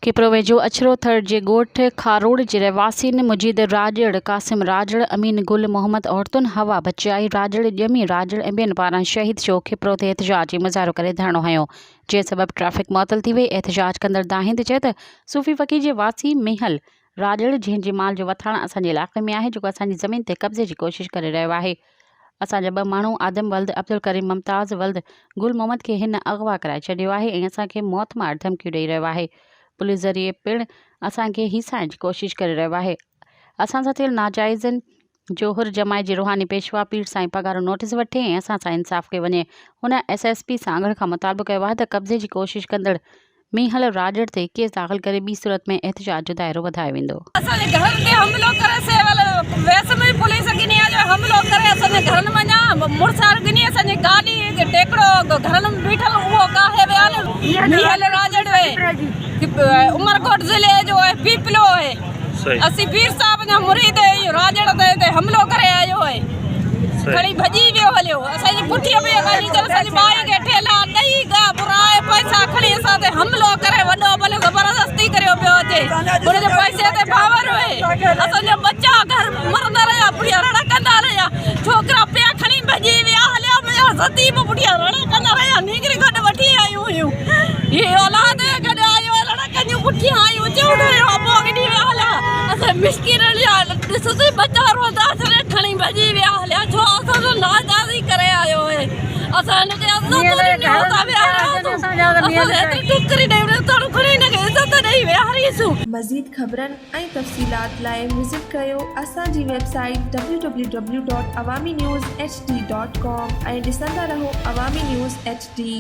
کپرو ويجهو اڇرو ٿر جي ڳوٺ کاروڙ جي رهواسين مجيد راڄڙ، قاسم راڄڙ، امين گل محمد عورتن حوا بچائي راڄڙ، ڄمي راڄڙ ۽ ٻين پاران شهيد چوڪ کپرو تي احتجاجي مظاهرو ڪري ڌرڻو هنيو، جنهن سبب ٽريفڪ معطل ٿي وئي، احتجاج ڪندڙ دانهيندي چيو ته صوفي فقير جي واسي مينهل راڄڙ جنهن جي مال جو وٿاڻ اسان جي علائقي ۾ آهي جيڪو اسان جي زمين تي قبضي جي ڪوشش ڪري رهيو آهي. اسان جا ٻه ماڻهو آدم ولد عبدالڪريم ممتاز ولد گل محمد کي هن اغوا ڪرائي ڇڏيو آهي ۽ اسان کي موت مار ڌمڪيون ڏئي رهيو آهي پوليس ذريعي پڻ اسان کي هيسائڻ جي ڪوشش ڪري رهيو آهي اسان سان ٿيل ناجائزين جو حر جماعت جي روحاني پيشوا پير سائين پگهارو نوٽيس وٺي ۽ اسان سان انصاف ڪيو وڃي هن ايس ايس پي سانگهڙ کان مطالبو ڪيو آهي ته قبضي جي ڪوشش ڪندڙ مينهل راڄڙ تي ڪيس داخل ڪري ٻي صورت ۾ احتجاج جو دائرو وڌايو ويندو. اسان جي گهرن تي حملو ڪري سول ويس ۾ پوليس گني آ جو حملو ڪري اسان جي گهرن منجهان مڙسار گني اسان جي گاڏي ٽيڪڙو گهرن ۾ بيٺل اهو ڪاهي ويا مينهل راڄڙ وي عمرڪوٽ ضلعي جو اهي پيپلو اهي اسين پير صاحب جا مريد اهيون راڄڙ تي حملو ڪري آيو اهي کڻي ڀڄي ويو هليو. اسان جي پٺيء ۾ وڃي ڪري اسان جي مائي کي ٺيلها ڏئي گاهه برائي پئسا کڻي اسان تي حملو ڪري وڏو ڀلي زبردستي ڪريو پيو اچي ان جي پئسي تي پاور اهي اسان جا ٻچا گهر مرندا رهيا پٺيان رڙ ڪندا رهيا ڇوڪرا پيا کڻي ڀڄي ويا هليا منهنجا ستي به پٺيان رڙ ڪندا رهيا نينگري گڏ وٺي آيون هيون هي اولاد گڏ آيو رڙ ڪنديون پٺيان آيون چون رهيو پوء ڪڏي ويا هليا اسان مسڪينن جا ڏس سي ٻچا روئندا کڻي ڀڄي ويا هليا ڇو اسان سان ناانصافي ڪري آيو آهي اسان هن کي عزت ڏني هتان ويهاريو اسان ايتري ٽڪري ڏئي تڙ کڻي هن کي عزت ڏئي ويهاريسون. مزيد خبرن ۽ تفصيلات لاء وزٽ ڪريو اسان جي website W W W dot Awami news H D dot com ۽ ڏسندا رهو عوامي نيوز ايڇ ڊي.